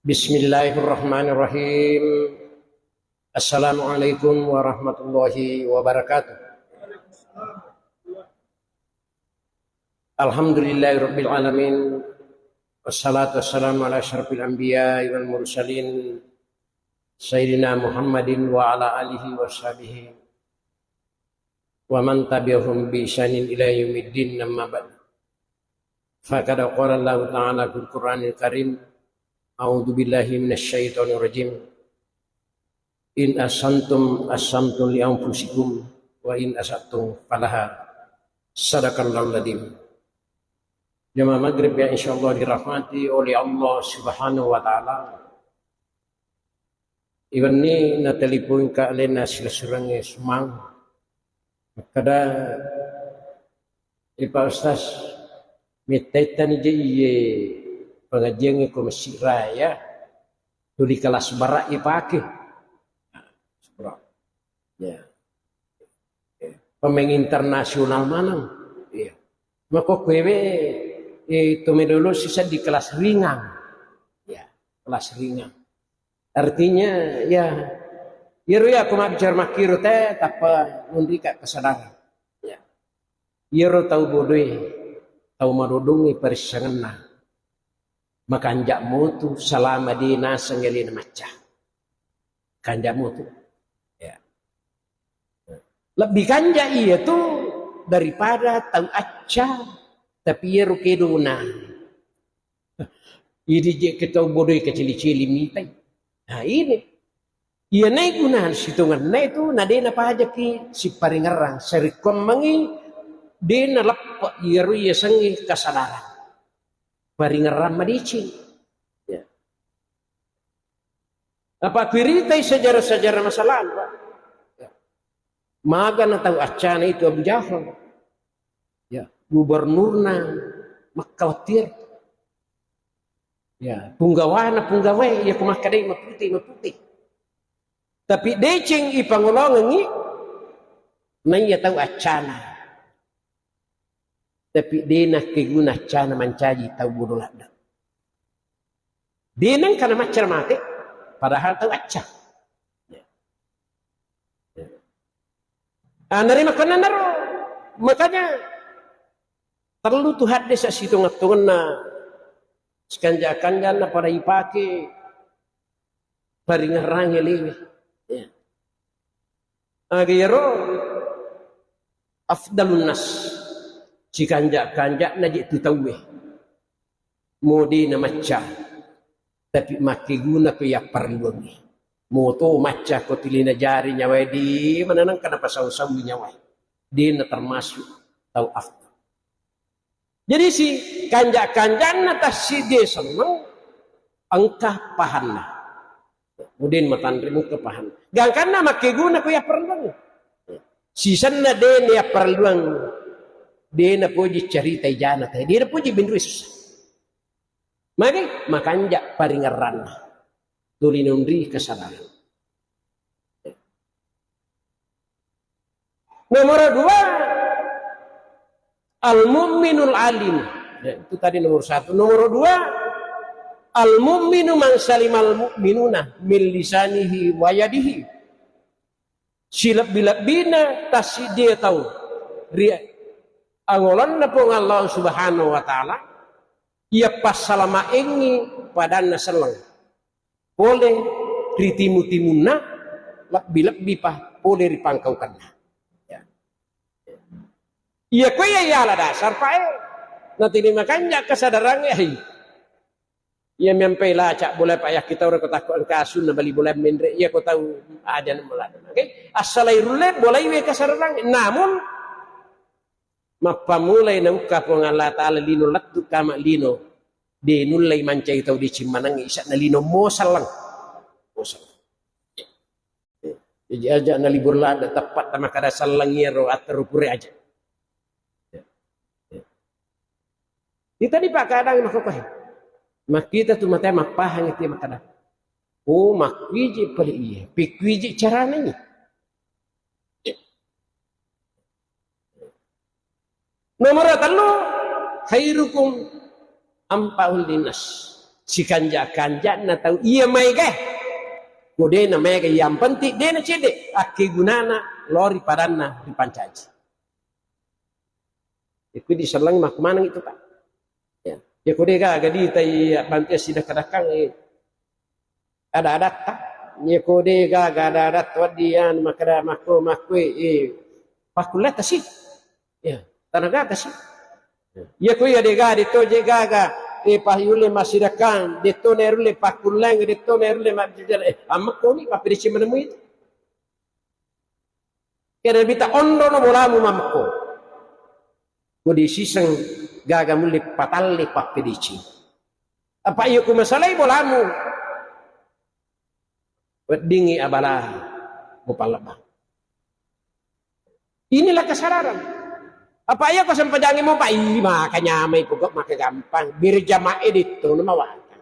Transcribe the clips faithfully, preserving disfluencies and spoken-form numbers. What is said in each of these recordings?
Bismillahirrahmanirrahim. Assalamualaikum warahmatullahi wabarakatuh. Alhamdulillahirabbil alamin. Wassalatu wassalamu ala asyrafil anbiya'i wal mursalin, sayyidina Muhammadin wa ala alihi wa sahbihi wa man tabi'ahum bi ihsanin ila yaumiddin, amma ba'du. Faqad qala Allahu ta'ala fil Qur'anil Karim, a'udzu billahi minasy syaithanir rajim. In ahsantum ahsantum li anfusikum wa in asatum falaha. Sadaqallahul adzim. Jamaah maghrib yang insyaallah dirahmati oleh Allah Subhanahu wa taala. Iwenni natelepongka alena silessurengnge Sumang. Makkeda, "Eh, Pak Ustaz, mettaittani je iye pengajiangnge ko Mesjid Raya, tuli kelas barak ipake." Ya. Pemain internasional maneng. Iya. Mako kuewe, eh, to medolo sisa di kelas ringan. Ya, kelas ringan. Artinya, ya, iyaro ya aku mabbicara makkiro te, tappa nunrika kesadaran. Ya. Iyaro tau bodoe, tau madodongnge parissengenna. Makanja mutu salama de naseng alena macca. Kanja mutu. Ya. Lebbi kanja iya tu daripada tau acca, tapi iyaro kedona. Idi je ke tau bodoe kecili-cili mitai. Nah, ini. Iya nai guna sitongenna itu na de napajaki siparingerrang. Sarikkommengi de naleppe iyaro iya sengi kesadaran. Paringerrang madeceng. Ya. Apa kuiritai sejarah-sejarah masa lalu, Pak? Ya. Magana tau accana itu Abu Jahal. Ya, gubernurna Makkah wattir. Ya, punggawana punggawae, ya, ku makkadai mapute, mapute. Tapi deceng ipangolongengi, naiya tau accana. Tapi de nakkeguna accana mancaji tau bodo ladde. De nengka namacca mate, padahal tau acca. Ah, nari makkannanaro, makanya perlu tu haddesa sitonget-tongenna, sekanja-kanjanna pada ipake paringerrange lewe. Ya. Aga iyaro afdalun nas, sikanja-kanja'na je tu tauwe. Modi na macca, tapi makkeguna ko yapparelluangngi. Moto macca ko tilina jari nyawae di mananang kana pasau-sau nyawae. Dena termasuk tau afdal. Jadi si kanja-kanjanna tassidie senneng engka pahanna. Kemudian matanre muka pahanna. Gangkanna makkeguna ko yapparelluang. Sisenna de na yapparelluang. De na poji carita ijana te. De na poji benrui susah. Magi makanja paringerranna. Tuli nunri kesadaran. Nomor dua, al-mu'minul alim. Ya, itu tadi nomor satu. Nomor dua, al-mu'minu man salimal mu'minuna min lisanihi wa yadihi. Silebbi-lebbina tassidie tau ri angolonna Puang Allah Subhanahu wa Ta'ala, iya passalamaengngi padanna selleng. Pole ri timu-timunna, lebbi-lebbi pa pole ri pangkaukenna. Ya. Iya koe iya yala dasar pae. Natini makanja kesadarangnge, ai. Iya mempai lacak bola pa yakki tau reko takko engka asunna bali bola menre, iya ko tau aja na melada. Oke, assalai rulle bolai we kesadarangnge. Namun mappamulai naukka Puang Allah Ta'ala lino lettu kama lino, de nullai mancai tau deceng maneng isa na lino mosalleng. Mosalleng. Jadi aja na libur lada tepat tama kada sallang iyaro atteru pure aja. Kita di pakadang makkokkoe. Makkita tu mate mappahang itu makkada. Oh, makkuiji pale iye. Pikkuiji carana ini. Nomor tellu, khairukum anfa'uhum linnas. Sikanja-kanjana tau iya maega. Ko de na maega, yang penting de na cedde, akkegunana lao ri padanna ripancaji. Iku disellengi makkumaneng itu, Pak. Ya. Ya ko de gaga ditai bantu sidakka-dakkang, eh, ada-adatta. Ya ko de gaga ada-adatta, waddi anu makkeda makko, makko, eh, pakkulletta si. Ya, tanagata si. Ya ko iya de gaga, de to je gaga, eh, pa yulle massidakkang, de to nerulle pakkulleng, de to nerulle mabbicara, eh, ammekkoni mappedeceng menemui itu. Kena bita ondono bolamu mammekko. Ko disiseng gaga mulle patalle pappedeceng. Apa iya ku masalai bolamu? Weddingngi abala mupallebbang. Inilah kesadaran. Apa iya ko sempajangi mo, Pak? Ih, maka nyamai pokok maka gampang. Berjamaah itu mawakang.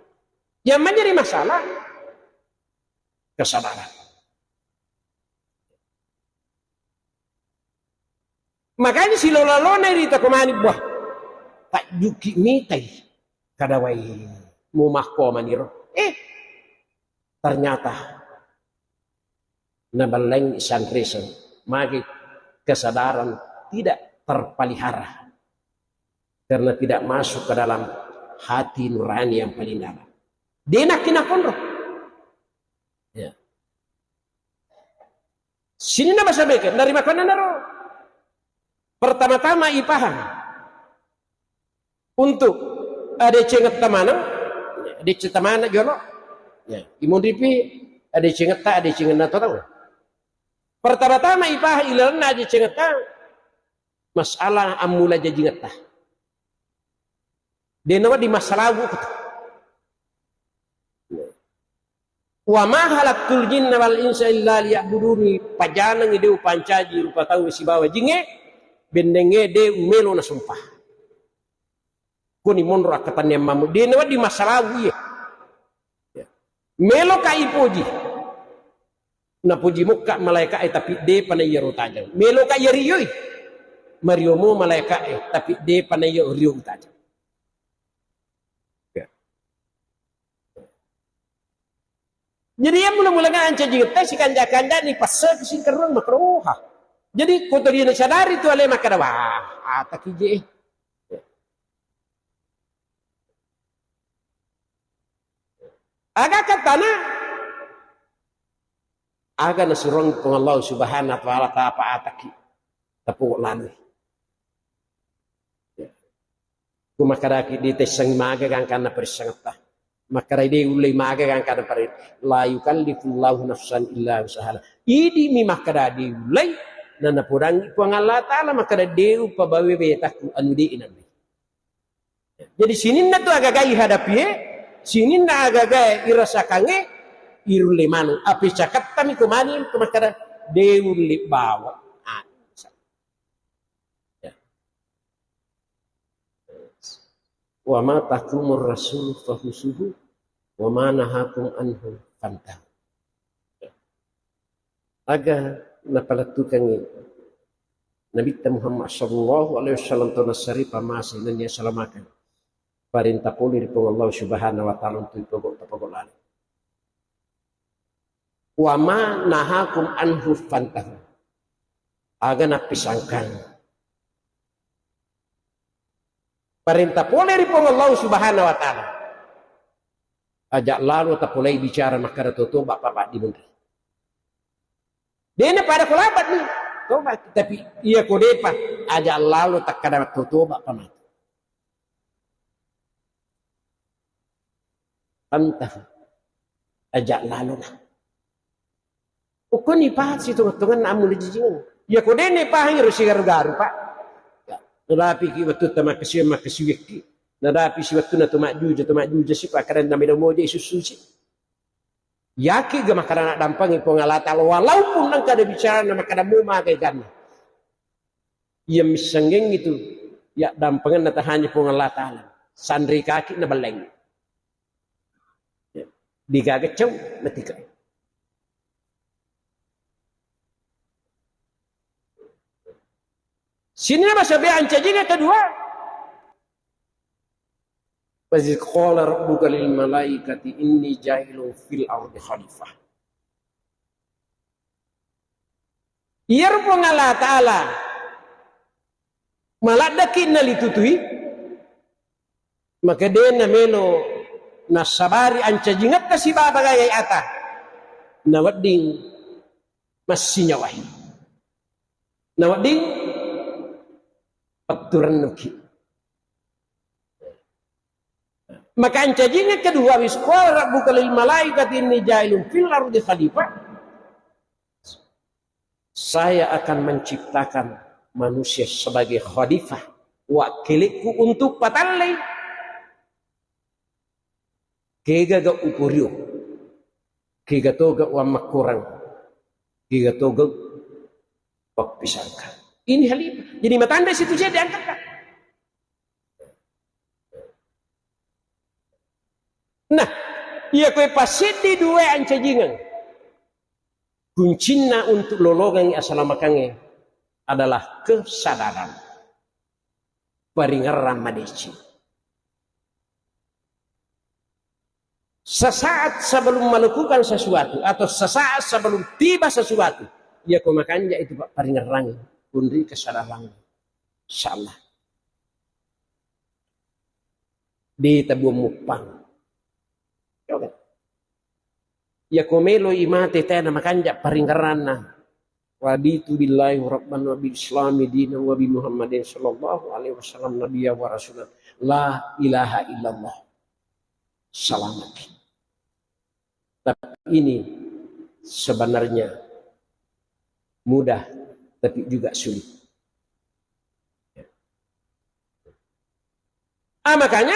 Yang menjadi masalah kesadaran. Makanya silolo-lolona rita ko mani, buah. Tajjuki mitai. Kadawai mumakko maniro. Eh, ternyata naballeng sanresen. Magi kesadaran tidak terpelihara. Karena tidak masuk ke dalam hati nurani yang paling dalam. Denak kinakonro. Ya. Sininna basa beke, narimakkuannanaro. Pertama-tama ipahang. Untuk adecengetta maneng, adecengetta maneng jolo. Ya, imunripi adecengetta, adecengenna to tau. Pertama-tama ipahang ilalenna adecengetta, masalah ammula jajingetta. Denawa di masalah buku. Wa ma khalaqtul jinna wal insa illa liya'buduni, pajaneng de upancaji rupa tau sibawa jinge, bennengnge de umelo nasumpah. Koni monro akkatanniang mammu, de nawedding masalah iye. Ya. Melo ka ipoji. Napoji mukka malaika e, tapi de pa na iyaro tajeng. Melo ka iya rioi. Mario mo malaika e, tapi de pa na iya rio tajeng. Ya. Jadi, iya mula-mula nganca jingetta, sikanja-kanja ni passa singkerruang makroha. Jadi, ko tuli nasadari tu ale makkeda, "Wah, ataki je." Aga katana, aga nasurong Puang Allah Subhanahu wa Ta'ala, tapa ataki, tapo lalui. Ya. Ku makkedaki ditessangi maga gangkanna parissengetta. Makkedai de ullei maga gangkanna pare-, la yukallifullahu nafsan illa usahala. Idi mi makkeda de ullei, nanapodangi Puang Allah Ta'ala makkeda de upabawe betakku anu de inanni. Jadi sininna tu agaga ihadapie, sininna agaga irasakangnge, irulle maneng. Api cakattami ko mani ko makkeda de ulle bawa. Ah. Ya. Wa ma atakumur rasulu fakhuzuhu wa ma nahakum anhu fantahu. Aga napalettukengngi Nabitta Muhammad sallallahu alaihi wasallam to nassari pamase nennia salamakeng. Parenta pole ri Puang Allah Subhanahu wa Ta'ala untuk ipogok tapogok laleng. Wa ma nahakum anhu fantahu. Aga nappisangkang. Parenta pole ri Puang Allah Subhanahu wa Ta'ala. Aja lalo tapolei bicara makkeda to toba pa paddi munri. Dena pada ko labat ni. Toba, tapi iya ko depa, aja lalo takkeda to toba pa matu. Fantahu. Aja lalo na. Ukkoni pahang sitonga-tonganna ammula jijingeng. Iya ko dene pahang ro sigaru-garu, Pak. Ya, nadapiki wettutta makkasiwi-, makkasiwikki. Nadapisi wettuna to majjuja, to majjuja si pakkadanna melo moja isussusi. Yaki ga makkada naddampengi Puang Allah Ta'ala, walaupun engka ada bicara na makkada mu magai ganna. Iya missengengi tu, ya dampengenna tahanyi Puang Allah Ta'ala. Sanri kaki na ballengi. Ya. Digaga cau, matika. Sini nama sabe ancajinga kedua. Wa idz qala rabbuka lil malaikati inni ja'ilun fil ardi khalifah. Iyaro Puang Allah Ta'ala maladdeki nalitutui, maka de namelo nassabari ancajingetta sibawa bagaya ata, nawedding massinyawai, nawedding petturennuki. Maka ancajingeng kedua, "Wa idz qala rabbuka lil malaikati inni ja'ilun fil ardi khalifah." Saya akan menciptakan manusia sebagai khalifah, wakkilikku untuk patallei. Kega ga uporio, kega toga uammakkorang, kega toga pappisangka. Ini khalifah. Jadi matanre situ saja diangkat. Nah, iya koe passiddi dua ancajingeng. Kuncinna untuk lolongengngi asalamakengnge adalah kesadaran. Paringerrang madeceng. Sesaat sebelum melakukan sesuatu atau sesaat sebelum tiba sesuatu, iya ko makanja itu, Pak, paringerrang, kunri kesadaran. Insyaallah. Di tabuang muppang. Iya ko melo i mate tena makanja paringerranna. Raditu billahi rabban wa bil islami dinan wa bi Muhammadin sallallahu alaihi wasallam nabiyya wa rasulan. La ilaha illallah. Selamat. Tapi ini sebenarnya mudah, tapi juga sulit. Ah, makanya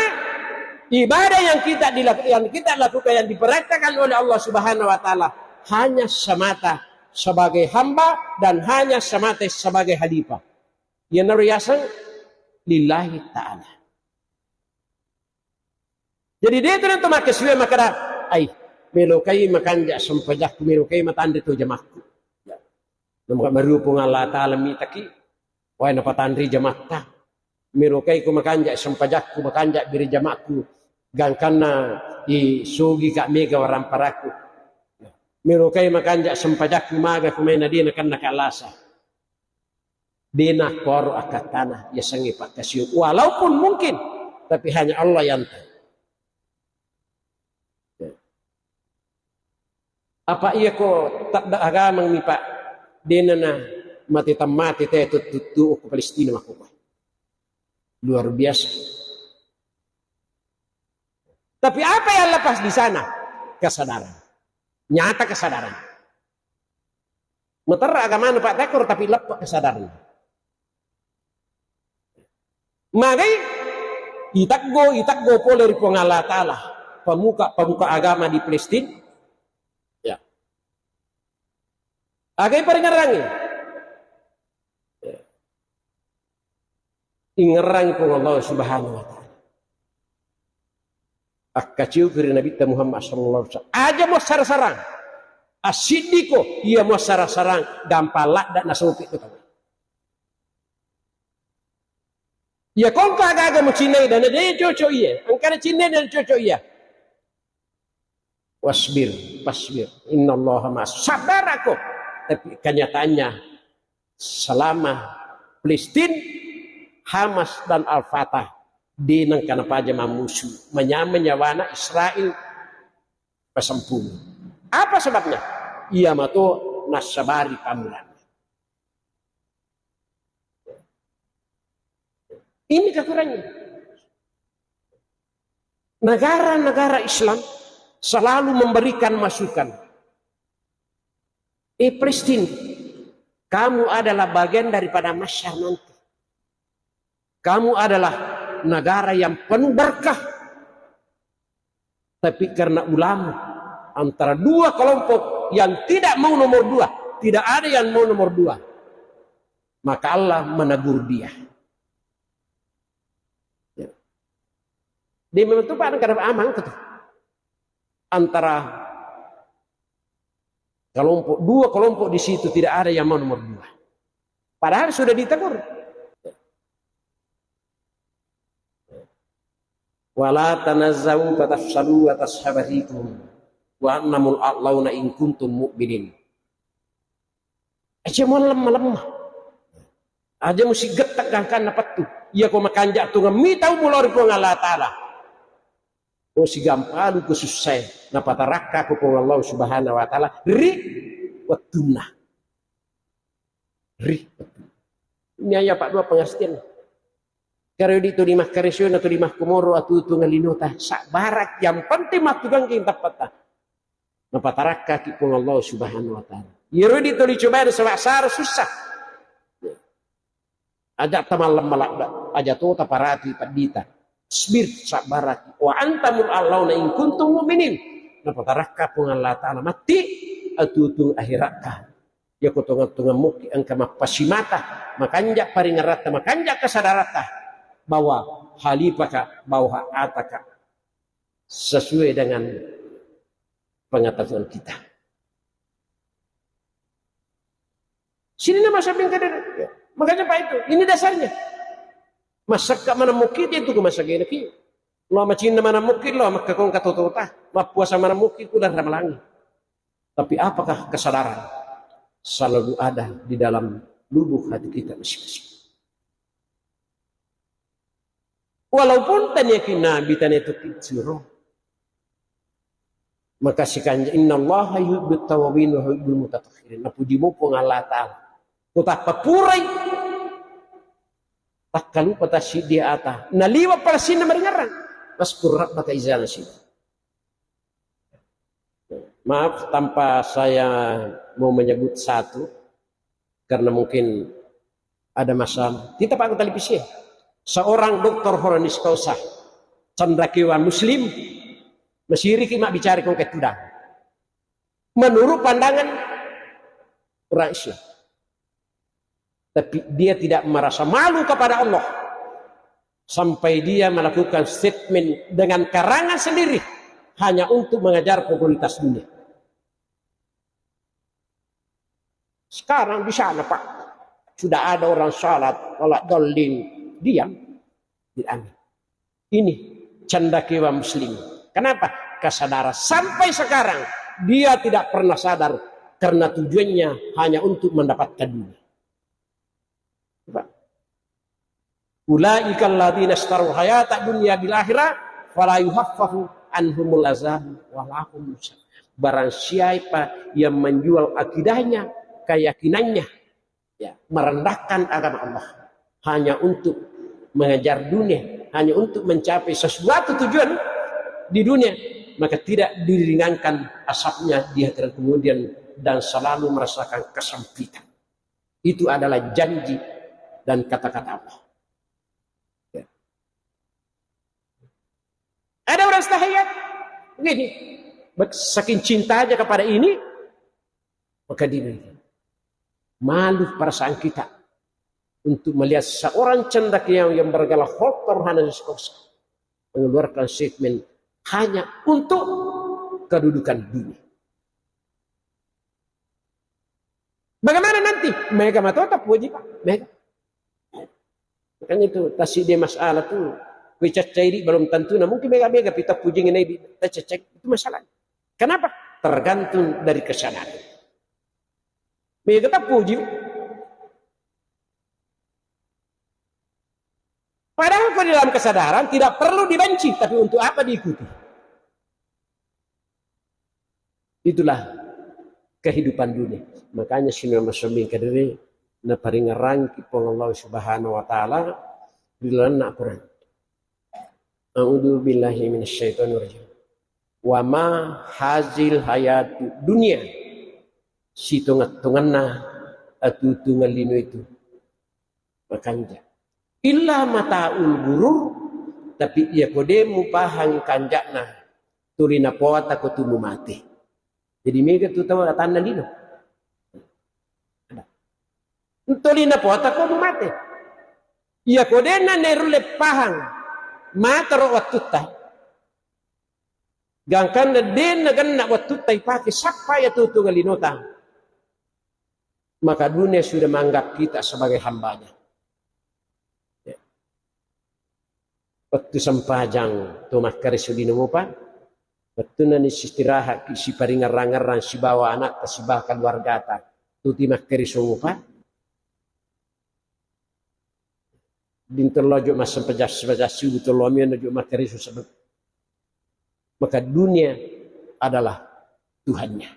ibadah yang kita dilak-, yang kita lakukan, yang diperintahkan oleh Allah Subhanahu wa Ta'ala, hanya semata sebagai hamba dan hanya semata sebagai khalifah. Yang riaseng lillahi ta'ala. Jadi de tu natu makkasiwiang makkeda, "Ai, melokai makanja sempajakku, melokai matanre to jamakku." Ya. Namaka mariupung Allah Ta'ala mitaki, wae napatanri jamatta. Melokai ku makanja sempajakku, makanja biri jamakku, gangkanna i sugi ka mega waramparakku. Melokai makanja sempajakku maga ku maina dina kanna kalasa. Dena koro akkattana, yasengnge pakkasiwiang. Walaupun mungkin, tapi hanya Allah yang tahu. Apa iya ko tadda agamang mi, Pak? Dena na mate tammate te tuttu ko Palestina makko. Luar biasa. Tapi apa yang lepas di sana? Kesadaran. Nyata kesadaran. Materra agamana, Pak, tekkoro tapi leppa kesadaran. Magai iteggo, iteggo pole ri Puang Allah Ta'ala, pemuka, pemuka agama di Palestina. Ya. Agai paringerrangi. Ya. Ingerrangi Puang Allah Subhanahu wa Ta'ala. Akkaciuki ri Nabitta Muhammad sallallahu alaihi wasallam. Aja muassara-sarang. Assiddiko, iya muassara-sarang, gampang ladda nasopi tu tau. Iya kongka aga-aga mucinnai dan de cocok iya. Engkana cinnai dan cocok iya. Wasbir, fasbir. Innallaha ma'as. Sabarako. Tapi kenyataannya selama Palestina, Hamas dan Al-Fatah, de nengka napaja mammusu, manyameng nyawana Israel pasempung. Apa sebabnya? Iya mato nassabari pamulanna. Ini kekurangannya. Negara-negara Islam selalu memberikan masukan. Eh, Palestina, kamu adalah bagian daripada mahsyar nanti. Kamu adalah negara yang penuh berkah. Tapi karena ulama antara dua kelompok yang tidak mau nomor dua, tidak ada yang mau nomor dua, maka Allah menegur dia. Ya. Dia memang tuh pada kada amang tuh. Antara kelompok, dua kelompok di situ tidak ada yang mau nomor dua. Padahal sudah ditegur. Wala tanazau fatafshalu wa tazhaba rihukum wa antumul a'launa in kuntum mu'minin. Aja muallemma-lemma. Aja musigetta gangkanna pettu. Iya ko makanja' tongemmi tau mulao ri Puang Allah Ta'ala. Ko sigampalu ko sussae, napatarakka ko Puang Allah Subhanahu wa Ta'ala ri wettunna. Ri wettunna. Ini aya paddua pengertian. Kareo di tuli makkaresona, tuli makkomoro, atutunga linota, sabbaraki, yang penting mattugangki tappetta. Napatarakkaki Puang Allah Subhanahu wa Ta'ala. Iyaro di tuli cobai, sewaksara, susah. Aja tamallemma ladda, aja to taparati peddita. Sbir, sabbaraki. Wa antumul a'launa in kuntum mu'minin. Napatarakka Puang Allah Ta'ala matti atutung akhiratta. Yako tonga-tonga muki engka mappasimata, makanja' paringeratta, makanja' kesadaratta bahwa halipaka, bahwa ataka sesuai dengan pengetahuan kita. Sini nama samping kader. Ya. Makanya Pak itu, ini dasarnya. Masakka mana muki itu ke masakka ini ki. Lo macinna mana muki lo makka kong katotota. Mapuasa mana muki ku dan ramalangi. Tapi apakah kesadaran selalu ada di dalam lubuk hati kita masing-masing? Walaupun taniaki nabi taniaki suro. Maka sikanja innallaha yuhibbut tawwabin wa yuhibbul mutatahhirin. Napuji mupo Allah Ta'ala. Kutappa purai. Takkalupa tassiddi ata. Naliwa palasinna maringerang. Waskur rabbaka iza nasita. Maaf, tanpa saya mau menyebut satu, karena mungkin ada masalah. Kita pakai televisi. Seorang doktor honoris causa, cendekiawan Muslim, masiriki mabbicara kong ketudang. Menurut pandangan orang Islam. Tapi dia tidak merasa malu kepada Allah sampai dia melakukan statement dengan karangan sendiri hanya untuk mengejar popularitas dunia. Sekarang di sana, Pak, sudah ada orang salat, wala dhalin, diam. Tidak, amin. Ini cendekiawan Muslim. Kenapa? Kesadaran sampai sekarang dia tidak pernah sadar karena tujuannya hanya untuk mendapatkan dunia. Pak. Ulaika alladzina isytarawul hayatad dunya bil akhirah fala yukhaffafu anhumul azab wala hum yunzarun. Barang siapa yang menjual akidahnya, keyakinannya, ya, merendahkan agama Allah hanya untuk mengejar dunia, hanya untuk mencapai sesuatu tujuan di dunia, maka tidak diringankan azabnya di akhirat kemudian dan selalu merasakan kesempitan. Itu adalah janji dan kata-kata Allah. Ya. Ada orang setahayat begini, saking cintanya kepada ini, maka dia malu perasaan kita untuk melihat seorang cendekiawan yang bergelar doktor honoris causa mengeluarkan statement hanya untuk kedudukan dunia. Bagaimana nanti? Mega mato tapuji, Pak. Mega. Makanya itu, tasik dia masalah tuh. Kui cacai di belum tentu, nah mungkin mega-mega kita puji ngenai di tacecek. Itu masalah. Kenapa? Tergantung dari kesadaran. Mega tapuji. Padahal kalau di dalam kesadaran tidak perlu dibenci, tapi untuk apa diikuti? Itulah kehidupan dunia. Makanya sini masuk kadere naparingerang ki Puang Allah Subhanahu wa Ta'ala ri lalenna Quran. A'udzu billahi minasyaitonir rajim. Wa ma hazil hayatu dunia, sitonget-tongenna atutungan lino itu makanja. Illa mataul gurur, tapi iya ko de mupahang kanja'na, tuli napoata ko tu mumate. Jadi mega tu tau atanna lino. Tuli napoata ko mumate. Iya ko de na nerulle pahang matero wattutta. Gangkanna de na genna wattutta ipake sappa iya tutunga linota. Maka dunia sudah menganggap kita sebagai hambanya. Ya. Wettu sempajang to makkareso lino mopa, wettunna ni istirahat ki siparingerrang-ngerrang sibawa anakta sibawa keluargata, tuti makkareso mopa. Dintello jo massempajang, sempajang subuh tello mi jo makkareso sebab maka dunia adalah Tuhannya.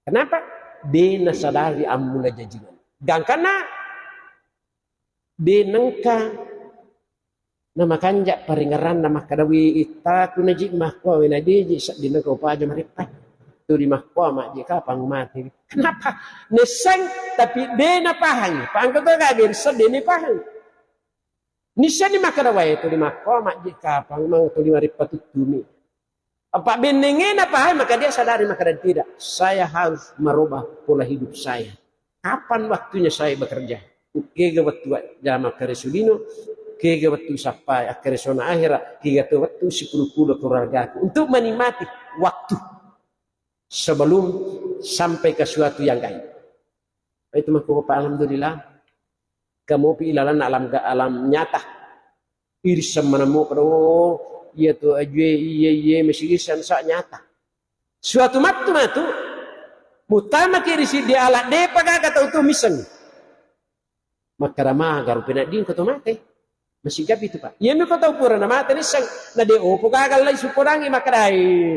Kenapa? De nasadari ammula jajingan. Gangkanna de nengka namakanja paringerranna makkada, "Wi, ittaku naji makkoa, we nadeji sedding nengka upaja mareppa." Tuli makkoa majji kapang mati. Kenapa? Nesseng, tapi de napahangi. Pangka to gabe sedde ni pahang. Nissani makkada, "Wae, tuli makkoa majji kapang, mang tuli mareppa tuttumi." Apa bennengena paham, maka dia sadari, maka dia tidak. Saya harus merubah pola hidup saya. Kapan waktunya saya bekerja? Kega wettu jama karesulino, kega wettu sappai akkaresona akhirat, kega tu wettu sipulu-pulu keluargaku untuk menikmati waktu sebelum sampai ke suatu yang gaib. Itu mah Pak, alhamdulillah. Kamopi ilalang alam, alam nyata. Irisseng maneng mopa, oh, iya tu ajue, iya, iya, mesti irisseng sa nyata. Suatu mattu matu, muttamaki ri siddi ala depa gaga tau tu misseng. Makkada, "Maga rupa nadding ko to mate." Masih gapi tu, Pak. Iya mi ko tau pura na mate nisseng, na de opo gaga lai supodangi makkadai,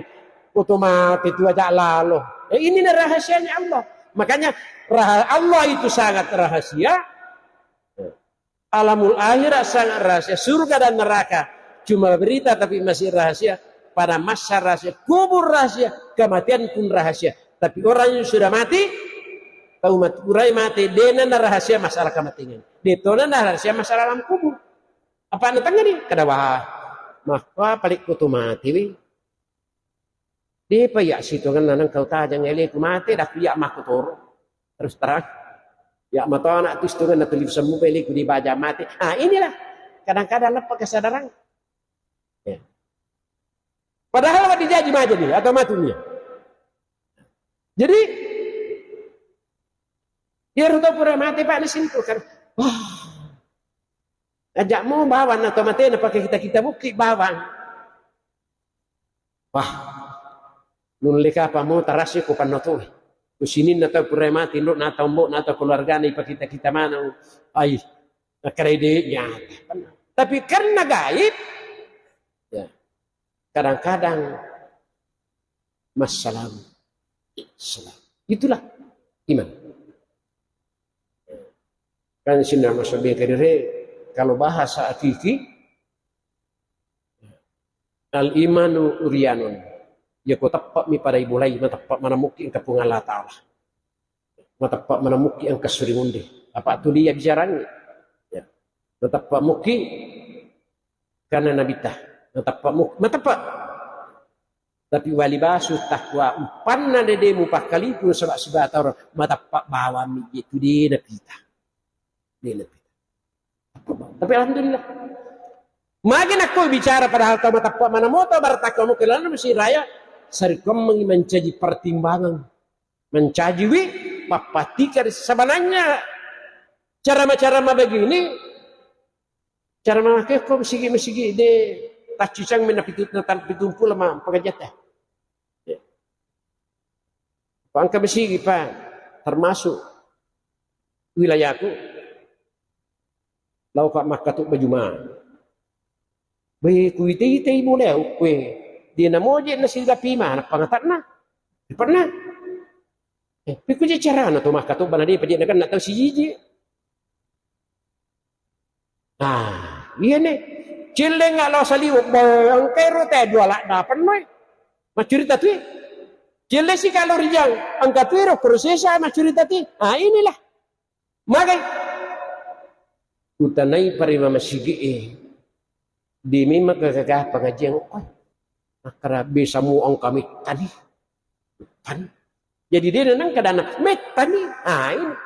"Ko to mate tu aja lalo." Eh, ini na rahasianya Allah. Makanya rah-, Allah itu sangat rahasia. Alamul akhirat sangat rahasia, surga dan neraka cuma berita tapi masih rahasia. Pada masa rahasia, kubur rahasia, kematian pun rahasia. Tapi orang yang sudah mati, tau mati, urai mati, dena na rahasia masalah kematian. Detona na rahasia masalah alam kubur. Apa na tengah ni? Kada wah, makwa paling kutu mati wi. Depa iya sitongenna nengka utajang eleku mate, dakku iya makkutoro. Terus terang. Iya matoana tu sitongenna tuli semmupa eleku di baja mate. Ah, inilah. Kadang-kadang leppa kesadaran. Ya. Padahal wadi jaji maja dia atau matunya. Jadi, iya ruto pura mate, Pak, nasintu kan. Wah. Ajak mo bawang atau mate na pakai kita-kita bukti bawang. Wah, nulle kapang mo tarassi ko pannotoe. Ko sininna tau pura mati, ndo na tau mbo, na tau keluargana ipakita-kita maneng. Ai, nakkarai de nyata. Tapi karena gaib, ya, kadang-kadang massalam. Salam. Itulah iman. Kan sinna masabe kadere, kalau bahasa hakiki, al-imanu uryanun. Ya ko teppa mi pada ibulai, mateppa manamukki engka Puang Allah Ta'ala. Mateppa manamukki engka suri munde. Apa tu dia bicarangi? Ya. Mateppa mukki karena Nabitta. Mateppa muk-, mateppa. Tapi wali basu takwa upanna dede mupakkalipu saba sibata orang mateppa bawang mi je tu de napita. De napita. Tapi alhamdulillah. Magi nakko bicara padahal tau matappa mana moto baratakka mo kelana mesti raya, sarikommengi mencaji pertimbangan. Mencaji wi, pappatika ri sebenarnya cara-cara begini, cara memakai ko mesigi-mesigi de taccicang mena pitu, na tan pitung puluh ma pengajian teh. Ya. Pangka mesigi pa termasuk wilayahku. Laoka makkatobba Juma. Be, kuite-itei mulai ukkue. Dia namoje nasiga pima, nappa ngatakna. Pernah. Eh, pikku je carana to makkatobba na depa je nakenna tau sijiji. Ah, iya ne. Celleng lao saliweng, be, engkai ro te dua ladda pennoi. Maccurita tui. Celleng si kalau rijang, engka tui ro prosesa maccurita ti. Ah, inilah. Magai. Utanai parima masigi e. Di memang kegagah pengajian. Oh, makkara bisa muang kami tadi. Tadi. Jadi dia nang kadana met tadi. Ah, ini.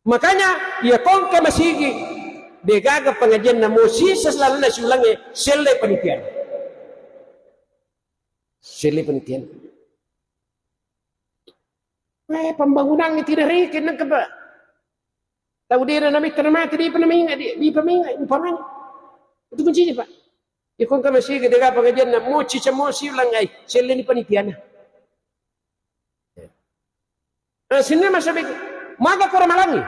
Makanya, ya kongka masigi. Degaga pengajian namo sisa selalu nasi ulangi. Selle penelitian. Selle penelitian. Eh, pembangunan ini tidak rekin nang keba. Tau dena namitta namati di panaminga di, di paminga upamanya. Itu kuncinya, Pak. Iko engka masigi dega pengajianna, moci cemosi ulangai, selleni panitiana. Eh, sinne masabe, maga ko ramalangi?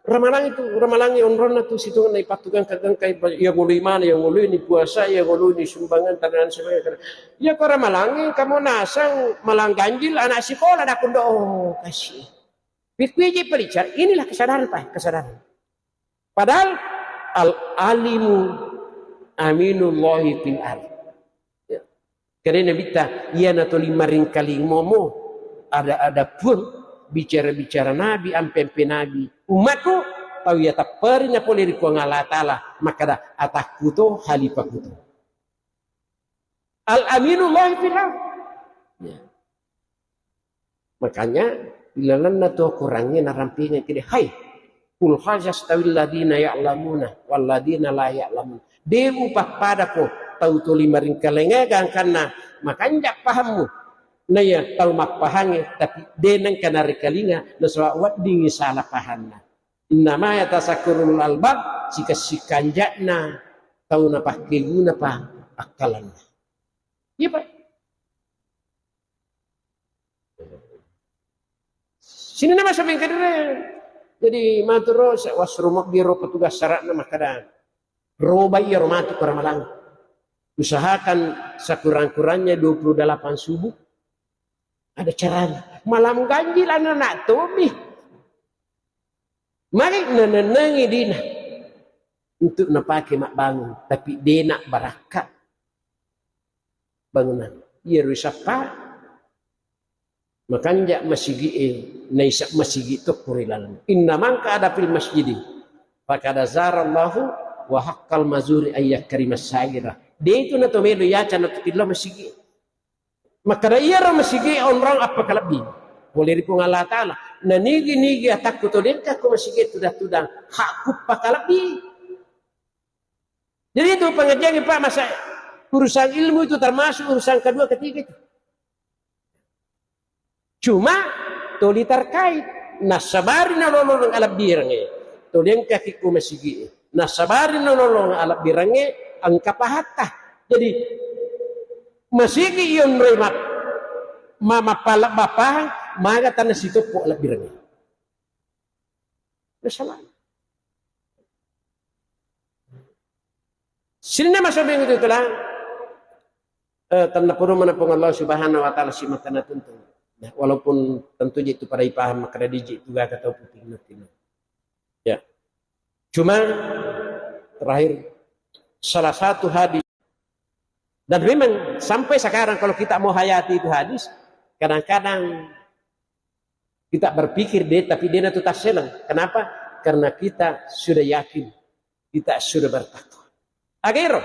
Ramalangi tu, ramalangi onronna tu situngenna ipattu gangka-gangkai, iya ngoloi mana, iya ngoloi ni puasa, iya ngoloi ni sumbangan, tangan sebagai. Iya ko ramalangi, kamu nasang malang ganjil anak sekolah dah kundo, oh, kasih. Pikkuiji pelicar, inilah kesadaran, Pak, kesadaran. Padahal al-alimu aminullahi fil ard. Ya. Karena Nabitta, iyana tuli maringkalinga momo, ada-ada pun bicara-bicara Nabi, ampe-ampe Nabi. Umatku, tau iya tapperi na pole ri Puang Allah Ta'ala, makkada atakku to, halifaku to. Al-aminullahi fil ard. Ya. Makanya, ilalenna tu Korangnge narampinga kede, "Hai, kul hal yastawil ladina ya'lamuna wal ladina la ya'lamun." De' upappada ko tau tuli maringkalinga gangkanna makanja' pahammu. Naiya tau mappahangnge, tapi de' nengka narikalinga, nasaba weddingngi sala pahanna. Innama yatazakkarul albab, sikessi kanja'na tau napakkeguna pa akkalanna. Iya, Pak. Sininna masa bengkedere. Jadi maturo sa-, wasrumobbi ro petugas sara'na makkada, robai iyaro matu ko ramalang. Usahakan sekurang-kurangnya dua puluh delapan subuh ada caranya. Malam ganjil anak-anak tomi. Magi nanennengi dina untuk napake mabbangung, tapi dena barakka bangunan. Iyaro isappa makanja' masigi'e, naisa masigi' tokko ri laleng. Inna man qa'ada fil masjidi faqad zarallahu wa haqqal mazuri ayyakrimas saira. De' itu nato melo yaca nato pillau masigi'. Makkada iyaro masigi' onrong appakalebbi pole ri Puang Allah Ta'ala. Na nigi-nigi atakku to de' engka ko masigi' tudang-tudang, hakku pakalebbi. Jadi itu pengajian, Pak, masa urusan ilmu itu termasuk urusan kedua, ketiga itu. Cuma tuli terkait, nasabari nalolong alebbirengnge, tuli engkaki ko masigi'. Nasabari nalolong alebbirengnge, engka pahatta. Jadi masigi' iyonroi map-, ma-, mappalebba pahang, maga tanna sitoppo alebbirengnge. Masalah. Sininna masa bingung itu telah, eh, tennapodo mana Puang Allah Subhanahu wa Ta'ala si makkana tuntung. Nah, walaupun tentu je itu pada ipaham, makkada diji itu gak kata puting nanti. Ya. Cuma terakhir, salah satu hadis, dan memang sampai sekarang kalau kita mau hayati itu hadis, kadang-kadang kita berpikir deh, tapi dia itu tak seleng. Kenapa? Karena kita sudah yakin, kita sudah bertakwa. Akhir,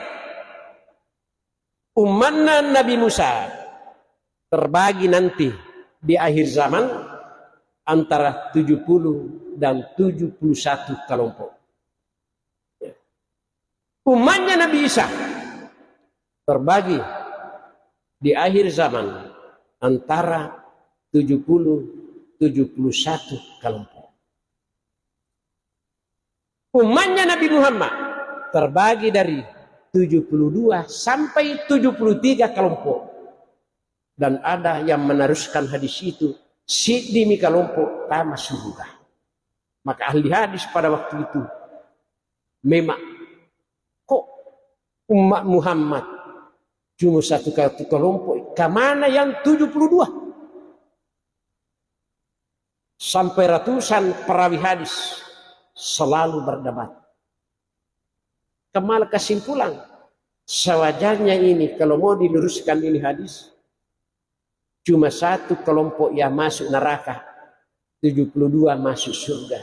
umatna Nabi Musa terbagi nanti di akhir zaman antara tujuh puluh dan tujuh puluh satu kelompok. Umatnya Nabi Isa terbagi di akhir zaman antara tujuh puluh, tujuh puluh satu kelompok. Umatnya Nabi Muhammad terbagi dari tujuh puluh dua sampai tujuh puluh tiga kelompok. Dan ada yang meneruskan hadis itu, siddimi kelompok tama surga. Maka ahli hadis pada waktu itu memang, kok umat Muhammad cuma satu, satu kelompok, kemana yang tujuh puluh dua? Sampai ratusan perawi hadis selalu berdebat. Kemana kesimpulan? Sewajarnya ini, kalau mau diluruskan ini hadis, cuma satu kelompok yang masuk neraka, tujuh puluh dua masuk surga.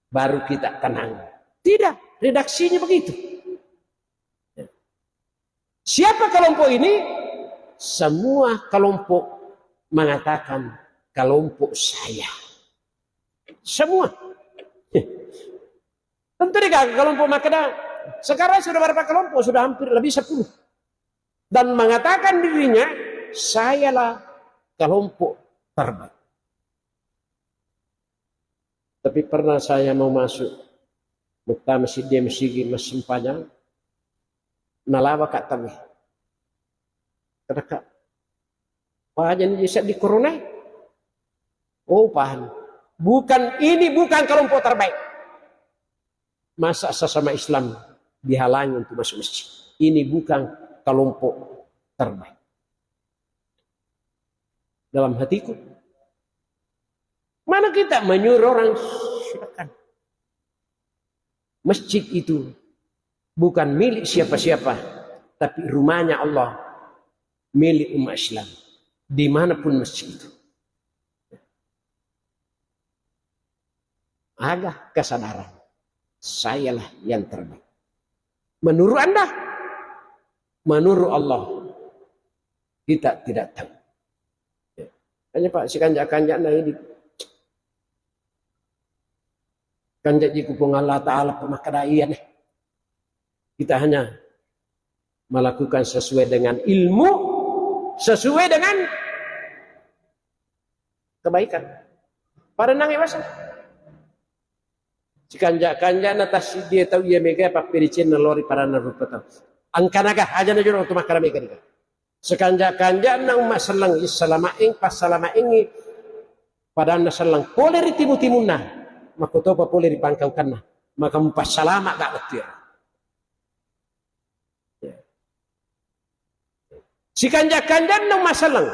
Baru kita tenang. Tidak, redaksinya begitu. Siapa kelompok ini? Semua kelompok mengatakan kelompok saya. Semua. Tentu deh, kelompok makkeda, sekarang sudah berapa kelompok? Sudah hampir lebih sepuluh. Dan mengatakan dirinya, "Sayalah kelompok terbaik." Tapi pernah saya mau masuk, muttama siddi masigi massempajang, Nalawaka tauwe. Kadaka, pajani seddi corona. Oh, paham. Bukan, ini bukan kelompok terbaik. Masa sesama Islam dihalangi untuk masuk masjid? Ini bukan kelompok terbaik. Dalam hatiku, mana kita menyuruh orang, silakan. Masjid itu bukan milik siapa-siapa, tapi rumahnya Allah, milik umat Islam. Dimanapun masjid itu. Aga kesadaran. Sayalah yang terbaik. Menurut Anda? Menurut Allah? Kita tidak tahu. Ya. Hanya, Pak, si kanja-kanja na ini. Kanja jiku Puang Allah Ta'ala pemakkada iya nih. Kita hanya melakukan sesuai dengan ilmu, sesuai dengan kebaikan. Pada nang iwasa. Sikanja-kanja na tassidie tau iya mega papperecenna lori padanna rupa tau. Angkanaga aja na jono tu makkada mega nika. Sekanja-kanjana umma selleng, salamaeng, passalamaengngi padanna selleng pole ri timu-timunna, makkotopa pole ri pangkaukanna, maka mupassalama ga wettu ero. Sikanja-kanjanna umma selleng,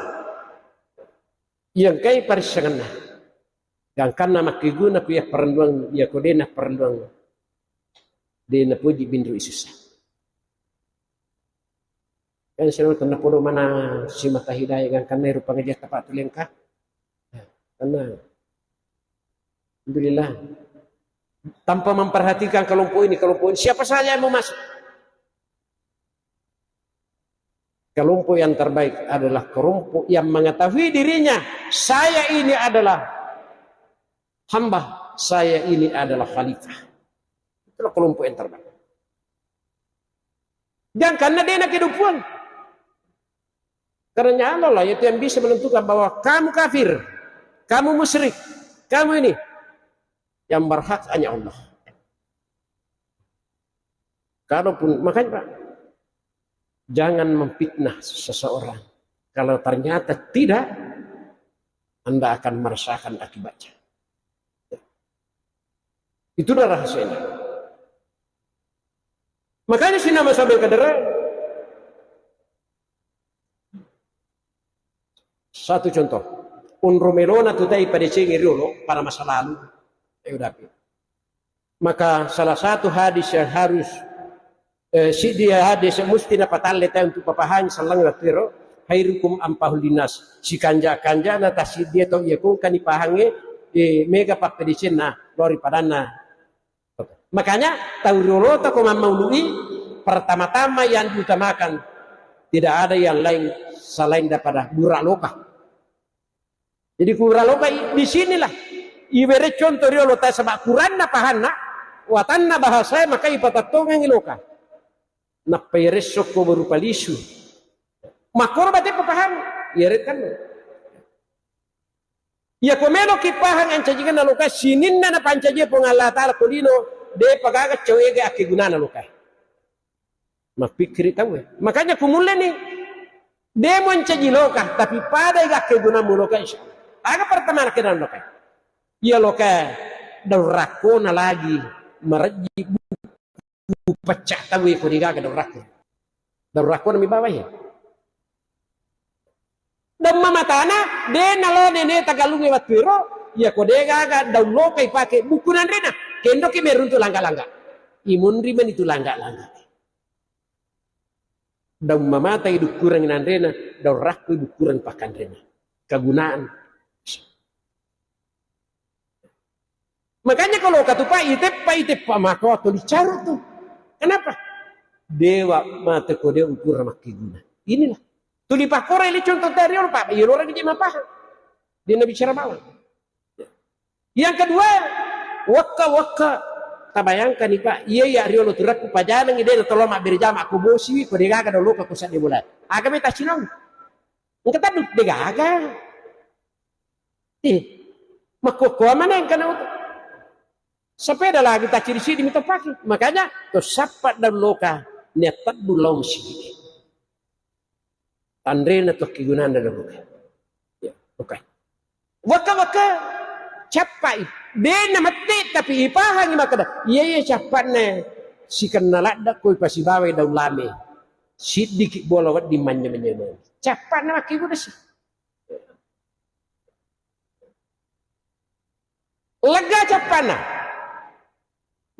iya engkai parissengenna. Gangkanna makkeguna ku iya parenduang, iya ko dena parenduang, dena poji binru isussa. Kan selalu tenna podo mana simata hidayah gangkanna ero pengajian tapa tulengka. Karena alhamdulillah, tanpa memperhatikan kelompok ini, kelompok ini, siapa saja yang mau masuk. Kelompok yang terbaik adalah kelompok yang mengetahui dirinya, saya ini adalah hamba, saya ini adalah khalifah. Itulah kelompok yang terbaik. Jangan karena dia nak kehidupan. Karena Allah lah itu yang bisa menentukan bahwa kamu kafir, kamu musyrik, kamu ini. Yang berhak hanya Allah. Kalaupun, makanya, Pak, jangan memfitnah seseorang. Kalau ternyata tidak, Anda akan merasakan akibatnya. Itulah rahasianya. Makanya sina masabe kadere. Satu contoh, onro melona tu tai padecengi riolo pada masa lalu. Eh, udah. Maka salah satu hadis yang harus, eh, siddi hadis yang musti napatalle tai untuk papahang sallang wattiro, khairukum anfa'uhum linnas. Sikanja-kanjana tasiddi to iya kongkani pahange, eh, mega pappedecenna lori padanna. Makanya tau riolota ko mammaului, pertama-tama yang diutamakan tidak ada yang lain selain daripada buraloka. Jadi kura loka i-, di sinilah ibere contoh riolo ta saba kuranna pahanna, watanna bahasa maka ipatattongengi loka. Nappa iresso ko berupa lisu. Makkoro bate paham, iyarekan. Iya ko melo ki pahang ancajikanna loka sininna napancaji Puang Allah Ta'ala ko lino, de pagaga cewega akkegunana loka. Mappikkiri tauwe. Makanya kumulleni, demo ncaji loka, tapi pada iga kegunamu loka, insya Allah. Aga pertama na kenal loka. Iya loka, daun rakkona lagi, marejji buku pecca tauwe ko digaga daun rakko. Daun rakkona mi bawa ya. Daun mamatana, de nalo nene tagalunge wattu ero, iya ko de gaga daun loka ipake buku nanrena, kendoki meruntu langga-langga. Imunri meni tu langga-langga. Daun mamata idukkureng nanrena, daun rakku idukkureng pakanrena. Kegunaan. Makanya kalau katupa iteppa, iteppa, maka waktu dicaru tuh. Kenapa? Dewa mata ko dia ukur makkiguna. Inilah. Tuli pakora ini contoh dari orang Pak, iya orang dia mapaham. Dia nabi cara bawang. Yang kedua, wakka-wakka. Tabayangkan nih Pak, iya iya riolo turakku pajanang ide tolong mabbere jama aku bosi ko degaga dolo ko sadde bola. Aga beta cinau. Engka tadu degaga. Eh, makkokkoa mana yang kena utu? Sepeda lagi taciri sidi mita pake. Makanya to sappa daun loka. Niattaddu lao masigi. Tanrena tu akkigunana na buka. Ya, buka. Waka-waka cappai. Dena mette tapi ipahangi makkeda, iya iya cappanna sikenna ladda koi pasibawai daun lame. Siddiki bola wedding manynya-manynya. Cappanna makkiguna si. Lega cappanna.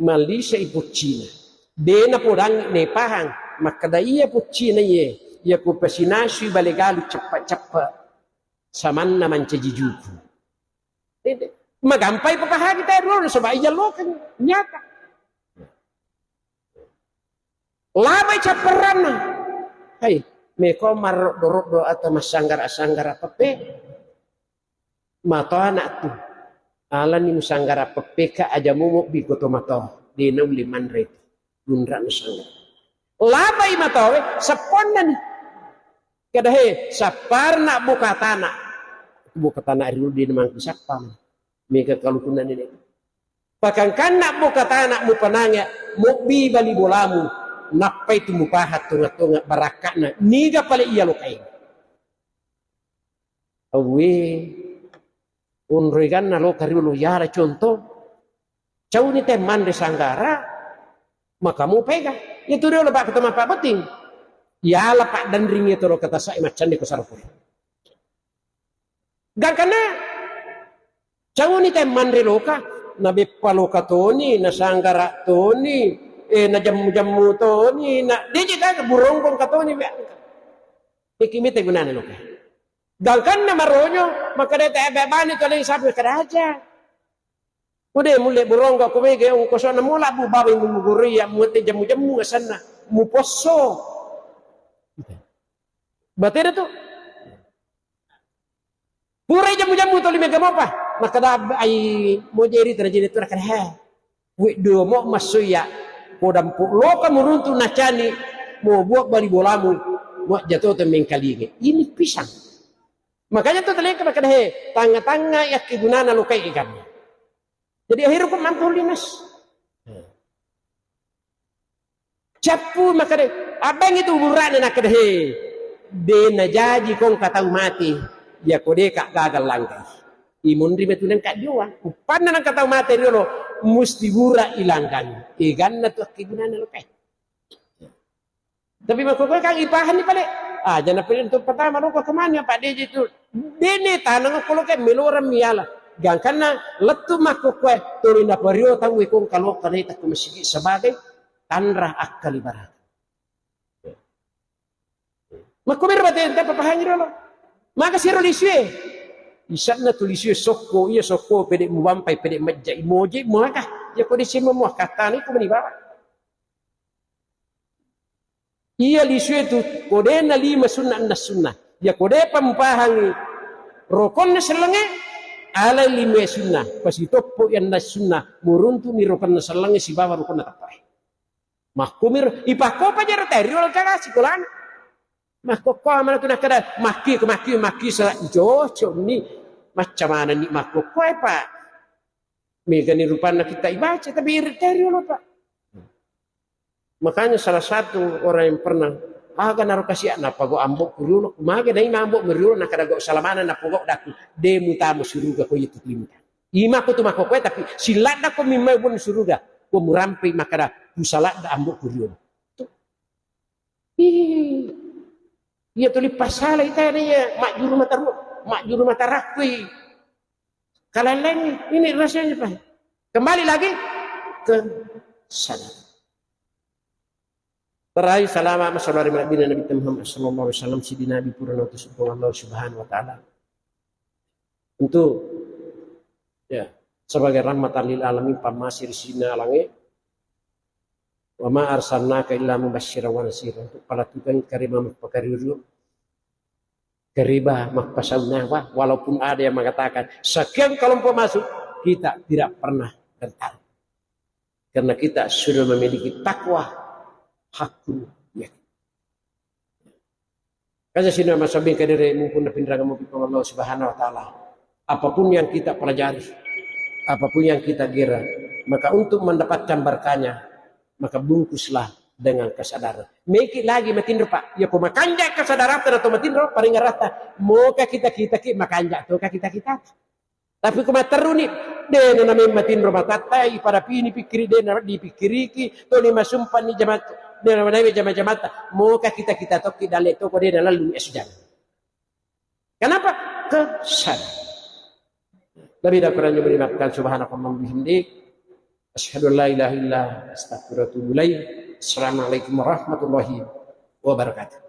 Mallisai puccina. Dena podangi nepahang. Makkeda iya puccina iye. Iya ku pasinasui bale galu ceppa-ceppa. Samanna mancaji juku. Magampai papahangi tae ruolo, nasaba iya lokeng nyata. Labai capperanna. Hai, meko marroddo-roddo atau massanggara-sanggara peppe. Mato anak tu. Alani musanggara peppeka aja momok biko to mato. Dena uli manre tu. Lunra musanggara. Labai matowe, sepponna ni. Kada he, sapparna buka tanah. Buka tanah riulu dena mangku sappa. Mega kalukunna nenek. Pakangkanna boka tana mupanange, mobbi bali bolamu, nappai tu mupaha tonga-tonga barakka'na, niga pale iya lokai. Awwe, onroi ganna loka riolo yala contoh, cauni te manre sanggara, maka mupega. Itu riolo bak ketemu Pak Beting. Yala Pak Dandring itu lo kata saya macam ni kesarpur. Gangkanna cauni te manre loka, na beppa loka toni, na sanggara toni, eh, na jammu-jammu toni, na deje gaga buronggong ka toni. Iki mite gunana loka. Gangkanna maronyo, maka deta ebe bani to leng sabu kada aja. Ude mulle buronggong ko mege ongkosona mola bu bawa mugurui ya muate jammu-jammu asanna muposso. Bateda tu. Purai jammu-jammu toli mega mopa. Makkeda ai mojeri teraje tu nakada he. Wek dua mo massoya. Kodampo loka muruntu nacani mo buat bali bolamu. Mo jato te mengkalinge. Ini pisang. Makanya tu telengka makkeda he. Tanga-tanga yakki gunana lokai ikan. Jadi akhirnya kok mampu linas. Cappu makkeda, abbangi tu burane nakkeda, he, de najaji kong katau mati, ya kode ka gagal langkai. Imunri metu nengka jua. Uppanna nengka tau mati riolo, musti bura ilangkangi. Eganna tu akkigunana lokai. Tapi makkokkoe kan ipahanni pale. Ah, jana pale untuk pertama roko kemana Pak D J itu. Dene tanang koloke meloran miala. Gangkanna lettu makkokkoe tuli napario tau ikong kalo kanaita ku masigi sebagai tanra akkali baraka. Makko mero bate ente papahangi dolo. Maka siro lisue. Isanna tu lisue sokko, iya sokko pede mubampai pede majja imoje muaka. Ya kode simo muaka tani ku meni baba. Iya lisue tu kodena lima sunna enna sunna. Ya kodepa mupahangi rokonna sellengnge, alai lima sunna, pasitoppo enna sunna, muruntu ni rokonna sellengnge sibawa rokonna tappae. Makkumiro ipakkopa jero teri olahraga sikolana. Makkokko mana tu nakkeda makki ko makki makki sala icocok ni macca mana ni makkokko e Pak. Mega ni rupanna kita ibaca tapi iri teri olo Pak. Makanya salah satu orang yang pernah aga naro kasiak napa go ambo kuriolo mage nai ambo meriolo nakada go salamana napa go daku demu tamu suruga ko itu lima. Ima ko tu makkokko e tapi siladda ko mimma bun suruga ko murampe makada tu saladda ambo kuriolo. Ih, iya tuli pasala itana iya majjuru mata ru-, majjuru mata rakkui. Kalalengi, ini rasanya Pak. Kembali lagi ke sana. Terai salama masalari nabi Nabi Muhammad sallallahu alaihi wasallam sidi Nabi pura nautus Allah Subhanahu wa taala. Untuk ya sebagai rahmatan lil alamin pammasi ri sininna alangnge. Wa ma arsalnaka illa mubasysyiran wa nadzira. Untuk palatukang kareba mappakariuru, kareba mappasau nyawa. Walaupun ada yang mengatakan sekian kelompok masuk, kita tidak pernah dan tahu. Karena kita sudah memiliki takwa, hakun yakin. Kaja sina masabbing kadere mumpun napinrang mupikong Allah Subhanahu wa taala. Apapun yang kita pelajari, apapun yang kita gera, maka untuk mendapatkan berkahnya, maka bungkuslah dengan kesadaran. Meki lagi matinro, Pak. Ya, ko makanja kesadaran atau matinro, paringaratta. Moka kita-kita ki makanja to ka kita-kita. Tapi ko matteruni, de na nameng matinro matatta, ipada pini pikkiri, de na dipikkiriki, toni masumpanni jama, de na nawe jama-jamata. Moka kita-kita tokki dalle toko de na lalu es jam. Kenapa? Kesadaran. Lebih dan kurangnya beri makan. Subhanakallahumma bihamdik. Asyhadu an la ilaha illa anta astaghfiruka wa atubu ilaik. Assalamualaikum warahmatullahi wabarakatuh.